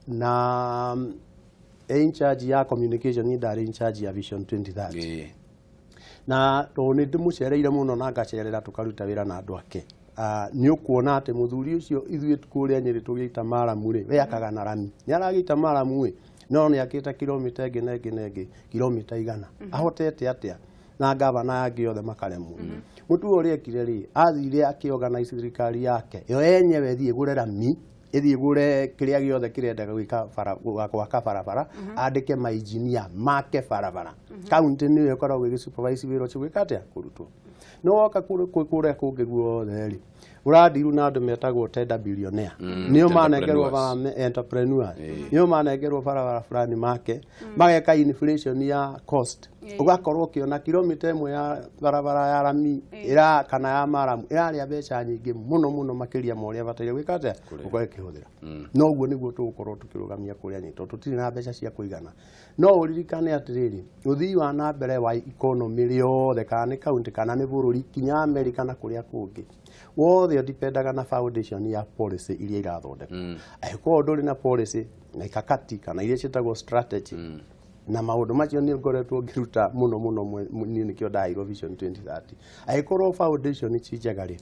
na in charge ya communication, niĩ ndarĩ in charge ya Vision 2030. Na tondũ nĩ ndĩmũcereire mũno na ngacerera tũkaruta wĩra na andũ ake, nĩ ũkuona atĩ mũthuri ũcio ithuĩ kũrĩa Nyĩrĩ tũgĩita maramu rĩ, we akaga na rami, nĩ aragĩita maramu ĩ, no nĩ akĩte kilomita ĩngĩ na ĩngĩ na ĩngĩ, kilomita 100. Ahotete atĩa? na gavana angĩ othe makaremwo. Mutua ũrĩa ekire rĩ, athire akĩorganize thirikari yake yo yenyewe ĩthiĩ ĩgũre rami, ĩthiĩ ĩgũre kĩrĩa gĩothe kĩrendaga gwĩka bara, gwaka barabara, andĩke mainjinia make barabara. Kaunti nĩyo ĩkoragwo ĩgĩsupervise wĩra ũcio gwĩka atĩa, kũrutwo. No woka kũrĩa kũngĩ guothe rĩ, ũrandiru na andũ metagwo tender billionaire, nĩo manengerwo entrepreneurs, nĩo manengerwo barabara fulani make, mageka inflation ya cost. Ũgakorwo ũkĩona kilomita ĩmwe ya barabara ya rami ĩra kana ya maramu ĩrarĩa mbeca nyingĩ mũno mũno makĩria ma ũrĩa bataire gwĩka atĩa, gũkorwo ĩkĩhũthĩra. No ũguo nĩguo tũgũkorwo tũkĩrũgamia kũrĩa Nyĩrĩ, tondũ tũtirĩ na mbeca cia kũigana. No ũririkane atĩrĩrĩ, ũthii wa na mbere wa economy rĩothe, kana nĩ kaunti kana nĩ bũrũri, kinya Amerika na kũrĩa kũngĩ, wothe ũdipendaga na foundation ya policy iria irathondekwo. Angĩkorwo ndũrĩ na policy na ikakati kana iria ciĩtagwo strategy, na maũndũ macio nĩ ngoretwo ngĩruta mũno mũno niĩ nĩkĩo ndaheirwo Vision 2030. Angĩkorwo foundation ti njega rĩ,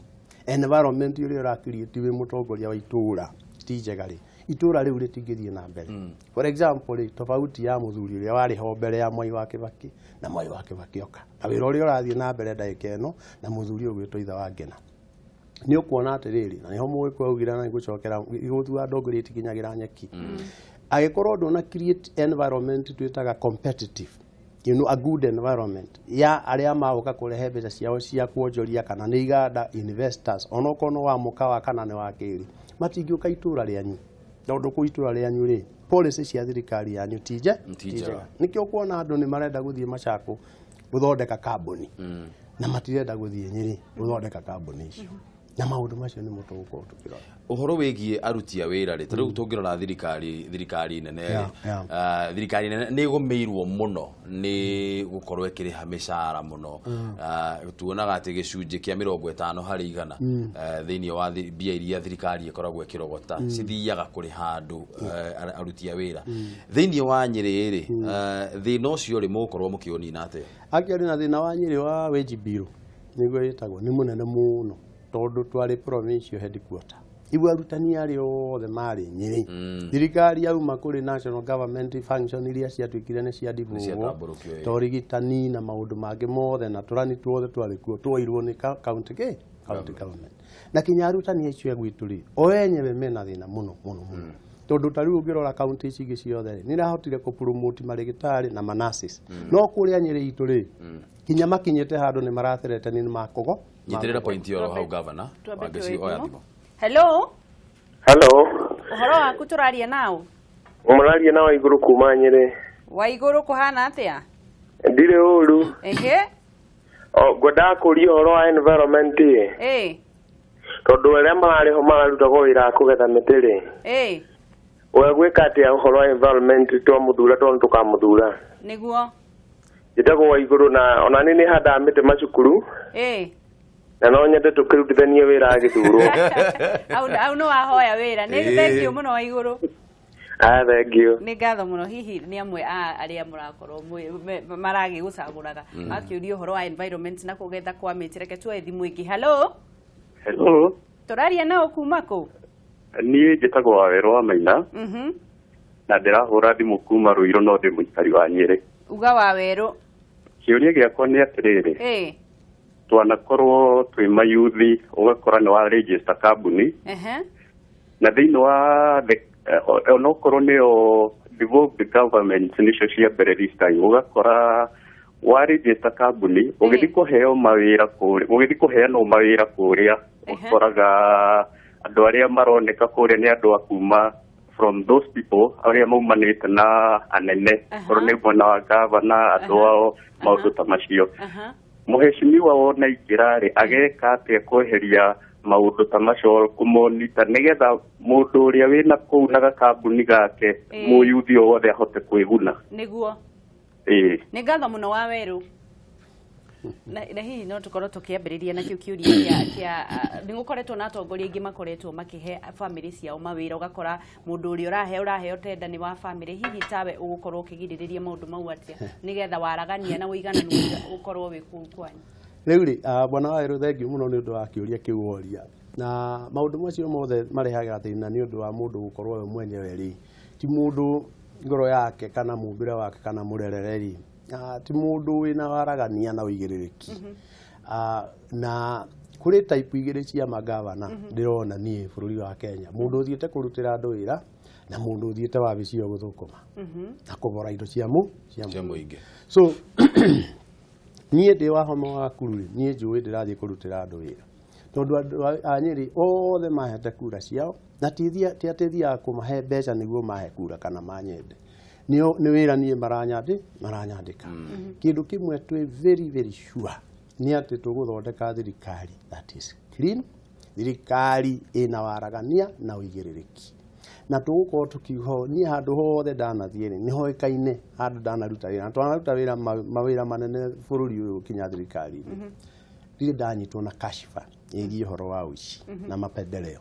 environment ĩrĩa ũra-create wĩ mũtongoria wa itũũra ti njega rĩ, itũũra rĩu rĩtingĩthiĩ na mbere. For example rĩ, tofauti ya mũthuri ũrĩa warĩ ho mbere ya Mwai wa Kĩbakĩ na Mwai wa Kĩbakĩ oka, na wĩra ũrĩa ũrathiĩ na mbere ndagĩka ĩno na mũthuri ũyũ ũgwĩtwo Ithe wa Ngena, nĩ ũkuona atĩrĩrĩ, na nĩho mũgĩkũyũ augire na nĩngũcokera igũtua ndongoria itikinyagĩra nyeki. Angĩkorwo ndũna create environment twĩtaga competitive, you know, a good environment ya arĩa magoka kũrehe mbeca ciao cia kuonjoria kana nĩ iganda investors, onokorwo nĩ wa mũkawa kana nĩ wa kĩrĩ, matingĩũka itũũra rĩanyu, tondũ kũ itũũra rĩanyu rĩ, policy cia thirikari yanyu ti njega. Nĩkĩo ũkuona andũ nĩ marenda gũthiĩ Machakos gũthondeka kambuni, na matirenda gũthiĩ Nyĩrĩ gũthondeka kambuni icio. Na maũndũ macio nĩmo tũgũkorwo tũkĩrora. Ũhoro wĩgiĩ aruti a wĩra rĩ, ta rĩu tũngĩrora thirikari nene rĩ, thirikari nene nĩ ĩgũmĩirwo mũno nĩ gũkorwo ĩkĩrĩha mĩcara mũno. Tuonaga atĩ gĩcunjĩ kĩa 50 harĩ igana thĩinĩ wa mbia iria thirikari ĩkoragwo ĩkĩrogota cithiaga kũrĩha andũ aruti a wĩra. Thĩinĩ wa Nyĩrĩ rĩ, thĩna ũcio rĩ mũgũkorwo mũkĩũnina atĩa? Actually na thĩna wa Nyĩrĩ wa wage bill nĩguo ĩtagwo nĩ mũnene mũno, tondũ twarĩ provincial headquarter. Igua arutani arĩa othe marĩ Nyĩrĩ. Thirikari yauma kũrĩ national government function iria ciatuĩkire nĩ cia devolve, ta ũrigitani na maũndũ mangĩ mothe na tũrani tuothe twarĩ kuo twoirwo nĩ county government. Na kinya arutani acio a gwitũ rĩ, o enyewe mena thĩna mũno mũno mũno. Tondũ ta rĩu ũngĩrora kaunti ici ingĩ ciothe rĩ, nĩ irahotire kũpromote marĩgĩtarĩ na manasis. No kũrĩa Nyĩrĩ itũ rĩ, kinya makinyĩte handũ nĩ maraterete nĩ makogo. Nyitĩrĩra point ĩyo hau governor. Wangeci oya thimũ. Hello. Hello. Ũhoro waku tũraria nao? Mũraria na Waigũrũ kuma Nyĩrĩ. Waigũrũ kũhana atĩa? Ndirĩ ũru. Ehe. Ngwendaga kũria ũhoro wa environment ĩ. Ĩ. Tondũ arĩa mararĩ ho mararutagwo wĩra wa kũgetha mĩtĩ rĩ. Ĩ. We gwĩka atĩa ũhoro wa environment twamũthura tondũ tũkamũthura? Nĩguo. Njĩtagwo Waigũrũ na ona niĩ nĩ handaga mĩtĩ macukuru. Ĩ. Na no nyende tũkĩrutithanie wĩra agĩthurwo. Au no wahoya wĩra. Nĩ thank you mũno Waigũrũ. Ah, thank you. Nĩ ngatho mũno. Hihi nĩ amwe a arĩa mũrakorwo maragĩgũcagũraga makĩũria ũhoro wa environment na kũgetha kwa mĩtĩ. Reke tuoe thimũ ĩngĩ. Hello. Hello. Tũraria nao kuma kũ? Niĩ njĩtagwo Wawerũ wa Maina. Na ndĩrahũra thimũ kuma Ruiru no ndĩ mũikari wa Nyĩrĩ. Uga Wawerũ. Kĩũria gĩakwa nĩ atĩrĩrĩ. Ĩ. Twanakorwo twĩ mayuthi ũgakora nĩ wa register kambuni. Na thĩinĩ wa onokorwo nĩyo devolved government nĩcio cia mbere this time, ũgakora wa register kambuni ũgĩthiĩ kũheo mawĩra kũrĩa, ũgĩthiĩ kũheanwo mawĩra kũrĩa, ũkoraga andũ arĩa maroneka kũrĩa nĩ andũ a kuma from those people arĩa maumanĩte na anene, korwo nĩ mwena wa gavana, andũ ao, maũndũ ta macio. Mũheshimiwa wona ingĩra rĩ, ageka atĩa kweheria maũndũ ta macio kũmonita nĩgetha mũndũ ũrĩa wĩna kũu na gakambuni gake mũyuthi o wothe ahote kwĩguna? Nĩguo. Ĩĩ. Nĩ ngatho mũno Wawerũ. Na hihi no tũkorwo tũkĩambĩrĩria na kĩu kĩũria kĩa nĩ gũkoretwo na atongoria aingĩ makoretwo makĩhe bamĩrĩ ciao mawĩra, ũgakora mũndũ ũrĩa ũraheo tenda nĩ wa bamĩrĩ. Hihi tawe ũgũkorwo ũkĩgirĩrĩria maũndũ mau atĩa nĩgetha waragania na ũigananu ũkorwo wĩ kũu kwanyu? Rĩu rĩ, bwana Wawerũ, thengiũ mũno nĩ ũndũ wa kĩũria kĩu woria. Na maũndũ macio mothe marehaga thĩna nĩ ũndũ wa mũndũ gũkorwo we mwenyewe rĩ, ti mũndũ ngoro yake kana mũmbĩre wake kana mũrerere rĩ, Ti mũndũ wĩna waragania na ũigĩrĩrĩki. Na kũrĩ type igĩrĩ cia magavana ndĩrona niĩ bũrũri wa Kenya. Mũndũ ũthiĩte kũrutĩra andũ wĩra na mũndũ ũthiĩte wabici ĩyo gũthũkũma na kũbora indo cia mũingĩ. So niĩ ndĩ wa Homa wa Gakuru rĩ, niĩ njũĩ ndĩrathiĩ kũrutĩra andũ wĩra tondũ andũ a Nyĩrĩ othe mahete kura ciao na ti atĩ thiaga kũmahe mbeca nĩguo mahe kura kana manyende. Nĩ wĩra niĩ maranyandĩka. Kĩndũ kĩmwe twĩ very very sure nĩ atĩ tũgũthondeka thirikari that is clean, thirikari ĩna waragania na ũigĩrĩrĩki. Na tũgũkorwo tũkiuga niĩ handũ hothe ndanathiĩ rĩ, nĩ hoĩkaine handũ ndanaruta wĩra. Na twanaruta wĩra mawĩra manene bũrũri ũyũ kinya thirikari-inĩ. Ndirĩ ndanyitwo na kashifa ĩgiĩ ũhoro wa ũici na mapendeleo.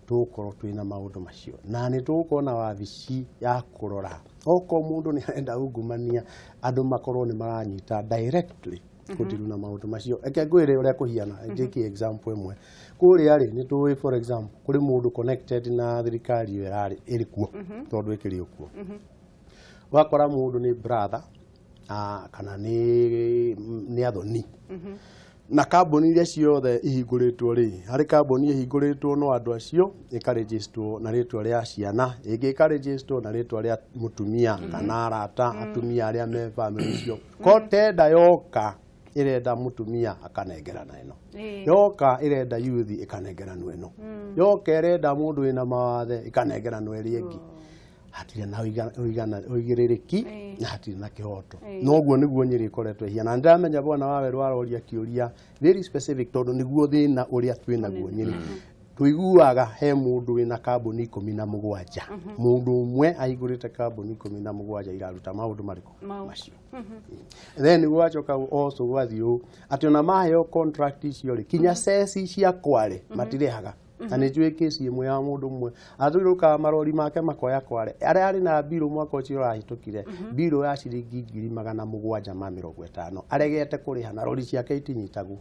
Tũgũkorwo twĩna maũndũ macio na nĩ tũgũkorwo na wabici ya kũrora okorwo mũndũ nĩ arenda ungumania andũ makorwo nĩ maranyita directly kũndiru na maũndũ macio. Reke ngwĩre ũrĩa kũhiana, njĩke example ĩmwe. Kũrĩa rĩ, nĩ tũĩ for example kũrĩ mũndũ connected na thirikari ĩyo ĩrarĩ ĩrĩ kuo tondũ ĩkĩrĩ o kuo. Wakora mũndũ nĩ brother kana nĩ athoni. Na kambuni iria ciothe ihingũrĩtwo rĩ, harĩ kambuni ĩhingũrĩtwo no andũ acio ĩkarĩnjĩstwo na rĩtwa rĩa ciana, ĩngĩ ĩkarĩnjĩstwo na rĩtwa rĩa mũtumia kana arata atumia arĩa me family icio. Ko tenda yoka ĩrenda mũtumia akanengerana ĩno, yoka ĩrenda youth ĩkanengeranwo ĩno, yoka ĩrenda mũndũ wĩna mawathe ĩkanengeranwo ĩrĩa ĩngĩ. Hatirĩ na ũigĩrĩrĩki na hatirĩ na kĩhoto. Noguo nĩguo Nyĩrĩ ĩkoretwo ĩhiana. Na ndĩramenya bwana wa Werũ aroria kĩũria very specific tondũ nĩguo thĩna ũrĩa twĩnaguo Nyĩrĩ. Tũiguaga he mũndũ wĩna kambuni 17. Mũndũ ũmwe ahingũrĩte kambuni 17 iraruta maũndũ marĩkũ macio. Then gwacoka also gwathiĩ ũũ atĩ ona maheo contract icio rĩ, kinya ceci cia Kware matirĩhaga. Na nĩ njũĩ kĩci ĩmwe ya mũndũ ũmwe athiũrũrũkaga marori make makoya Kware arĩa arĩ na mbirũ mwaka ũcio ũrahĩtũkire, mbirũ ya ciringi 750,000 aregete kũrĩha na rori ciake itinyitagwo.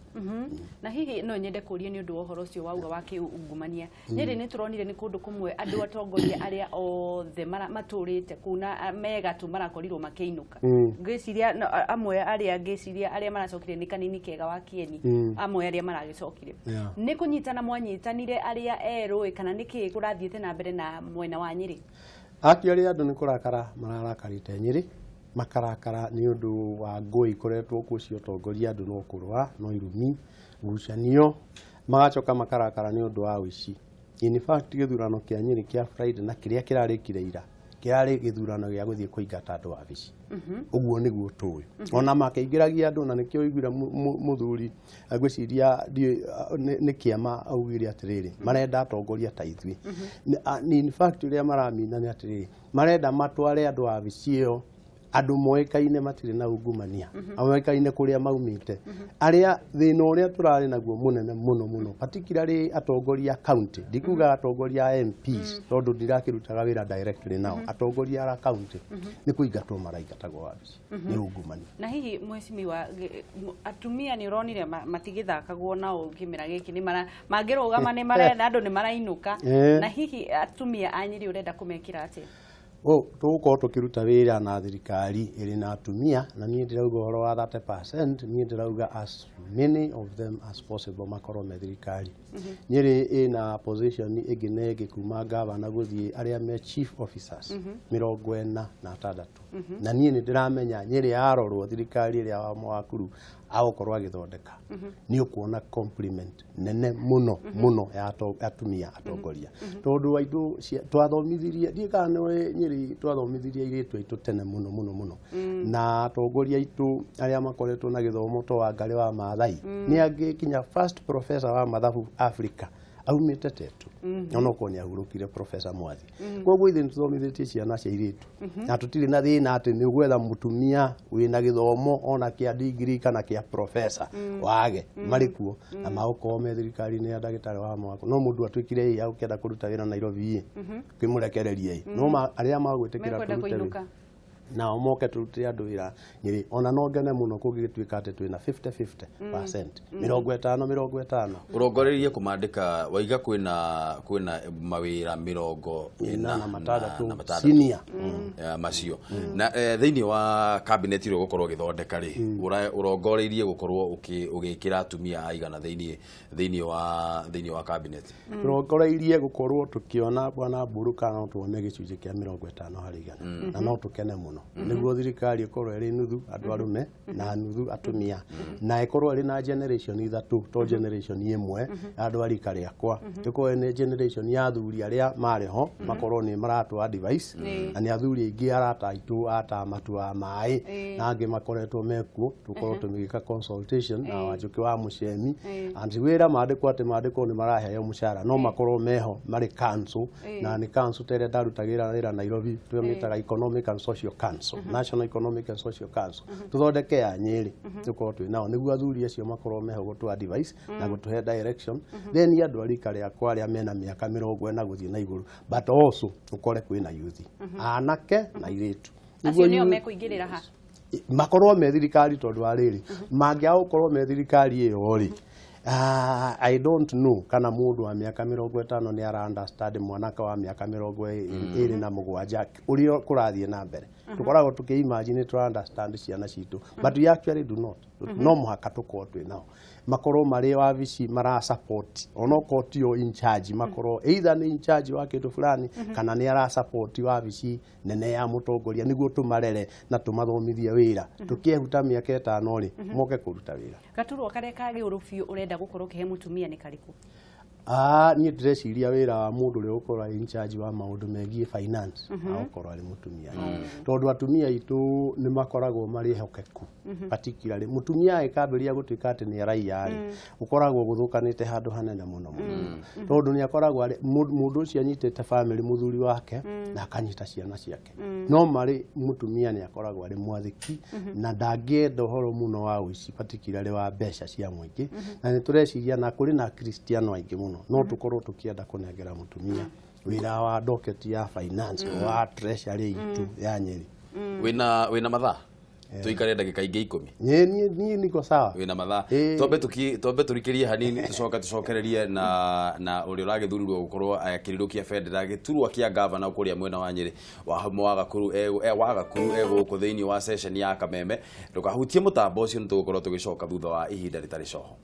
Na hihi no nyende kũria nĩ ũndũ wa ũhoro ũcio wauga wa kĩungumania. Nyĩrĩ nĩ tũronire nĩ kũndũ kũmwe andũ atongoria arĩa othe matũrĩte kũu na megatũ marakorirwo makĩinũka. Ngĩciria amwe arĩa ngĩciria arĩa maracokire nĩ Kanini Kega wa Kĩeni, amwe arĩa maragĩcokire. Nĩ kũnyitana mwanyitanire arĩa erũ kana nĩkĩ kũrathiĩte na mbere na mwena wa Nyĩrĩ? Actually andũ nĩ kũrakara mararakarĩte Nyĩrĩ, makarakara nĩ ũndũ wa ngũĩ ikoretwo kuo cia ũtongoria, andũ no kũrũa no irumi ngucanio, magacoka makarakara nĩ ũndũ wa ũici. In fact gĩthurano kĩa Nyĩrĩ kĩa Friday na kĩrĩa kĩrarĩkire ira kĩrarĩ gĩthurano gĩa gũthiĩ kũingata andũ wabici. Ũguo nĩguo tũĩ. Ona makĩingĩragia andũ na nĩkĩo ũiguire mũthuri ngwĩciria nĩ kĩama augire atĩrĩrĩ, marenda atongoria ta ithuĩ. In fact ũrĩa maramina nĩ atĩrĩrĩ, marenda matware andũ wabici ĩyo andũ moĩkaine matirĩ na ungumania, moĩkaine kũrĩa maumĩte, arĩa thĩna ũrĩa tũrarĩ naguo mũnene mũno mũno particularly atongoria county, ndikuga atongoria a MPs tondũ ndirakĩrutaga wĩra directly nao, atongoria a county nĩ kũingatwo maraingatagwo wabici nĩ ungumania. Na hihi mheshimiwa, atumia nĩ ũronire matigĩthakagwo nao kĩmera gĩkĩ, nĩ mangĩrũgama nĩ marenda andũ nĩ marainũka. Na hihi atumia a Nyĩrĩ ũrenda kũmekĩra atĩa? Tũgũkorwo tũkĩruta wĩra na thirikari ĩrĩ na atumia, na niĩ ndĩrauga ũhoro wa 30%, niĩ ndĩrauga as many of them as possible makorwo me thirikari. Nyĩrĩ ĩna position ĩngĩ na ĩngĩ kuma gavana gũthiĩ arĩa me chief officers 46. Na niĩ nĩ ndĩramenya Nyĩrĩ yarorwo thirikari ĩrĩa wa Mwakuru agũkorwo agĩthondeka, nĩ ũkuona compliment nene mũno mũno ya atumia atongoria. Tondũ aitũ twathomithirie, ndiũĩ kana nĩ Nyĩrĩ twathomithirie airĩtu aitũ tene mũno mũno mũno. Na atongoria aitũ arĩa makoretwo na gĩthomo to Wangarĩ wa Maathai, nĩ angĩ kinya first professor wa mathabu Africa aumĩte Tetu, onokorwo nĩ ahurũkire Professor Mwathi. Koguo ithuĩ nĩ tũthomithĩtie ciana cia airĩtu na tũtirĩ na thĩna atĩ nĩ ũgwetha mũtumia wĩna gĩthomo ona kĩa degree kana kĩa professor wage marĩ kuo na magũkorwo me thirikari-inĩ ya ndagĩtarĩ wa mwako. No mũndũ atuĩkire ĩ agũkĩenda kũruta wĩra Nairobi ĩ kĩmũrekererie ĩ, no arĩa magwĩtĩkĩra Mekwenda tũrute wĩra kũinũka. Nao moke tũrutĩre andũ wĩra Nyĩrĩ. Ona no ngene mũno kũngĩgĩtuĩka atĩ twĩna 50-50%, 50-50. Ũrongoreirie kũmandĩka waiga kwĩna mawĩra 46 senior macio. Na thĩinĩ wa cabinet ĩrĩa ũgũkorwo ũgĩthondeka rĩ, ũrongoreirie gũkorwo ũgĩkĩra atumia aigana thĩinĩ wa cabinet? Tũrongoreirie gũkorwo tũkĩona bwana Mburu kana no tuone gĩcunjĩ kĩa 50 harĩ igana, na no tũkene mũno nĩguo thirikari ĩkorwo ĩrĩ nuthu andũ arũme na nuthu atumia, na ĩkorwo ĩrĩ na generation ithatũ to generation ĩmwe andũ a rika rĩakwa, ĩkorwo nĩ generation ya athuri arĩa marĩ ho makorwo nĩ maratũ advice, na nĩ athuri aingĩ arata aitũ atamatu a maĩ na angĩ makoretwo mekuo, tũkorwo tũgĩka consultation na Wanjũkĩ wa Mũcemi and wĩra mandĩkwo atĩ mandĩkwo nĩ maraheo mũcara no makorwo meho marĩ council, na nĩ council ta ĩrĩa ndarutagĩra wĩra Nairobi twamĩtaga Economic and Social Council, National Economic and Social Council, tũthondeke ya Nyĩrĩ tũkorwo twĩ nao nĩguo athuri acio makorwo meho gũtũ advice na gũtũhe direction. Then andũ a rika rĩakwa arĩa mena mĩaka 40 gũthiĩ na igũrũ, but also ũkore kwĩna youth anake na airĩtu acio nĩo mekũingĩrĩra ha makorwo me thirikari, tondũ wa rĩrĩ mangĩaga gũkorwo me thirikari ĩyo rĩ, I don't know kana mũndũ wa mĩaka 50 nĩ ara understand mwanake wa mĩaka 27 ũrĩa kũrathiĩ na mbere. Tũkoragwo tũkĩ imagine tũ understand ciana citũ, but we actually do not. No mũhaka tũkorwo twĩ nao makorwo marĩ wabici mara support, onokorwo tio in charge, makorwo either nĩ in charge wa kĩndũ fulani kana nĩ ara support wabici nene ya mũtongoria, nĩguo tũmarere na tũmathomithie wĩra. Tũkĩehuta mĩaka 5 rĩ, moke kũruta wĩra. Gaturwa karĩa kagĩũrũ biũ ũrenda gũkorwo ũkĩhe mũtumia nĩ karĩkũ? Niĩ ndĩreciria wĩra wa mũndũ ũrĩa ũgũkorwo in charge wa maũndũ megiĩ finance agũkorwo arĩ mũtumia, tondũ atumia aitũ nĩ makoragwo marĩ ehokeku, particularly mũtumia agĩkambĩrĩria gũtuĩka atĩ nĩ araiya rĩ, ũkoragwo gũthũkanĩte handũ hanene mũno mũno, tondũ nĩ akoragwo mũndũ ũcio anyitĩte family mũthuri wake na akanyita ciana ciake, no marĩ mũtumia nĩ akoragwo arĩ mwathĩki na ndangĩenda ũhoro mũno wa ũici, particularly wa mbeca cia mũingĩ. Na nĩ tũreciria na kũrĩ na Kristiano aingĩ mũno, no tũkorwo tũkĩenda kũnengera mũtumia wĩra wa docket ya finance wa treasury itũ ya Nyĩrĩ. Wĩna mathaa tuikare ndagĩka ingĩ 10. Niĩ niko sawa. Wĩna mathaa. Twambe tũrikĩrie hanini tũcoke tũcokererie na ũrĩa ũragĩthurirwo gũkorwo akĩrirũkia bendera gĩturwa kĩa gavana kũrĩa mwena wa Nyĩrĩ wa Gakuru egũkũ thĩinĩ wa session ya Kameme. Ndũkahutie mũtambo ũcio, nĩ tũgũkorwo tũgĩcoka thutha wa ihinda rĩtarĩ coho.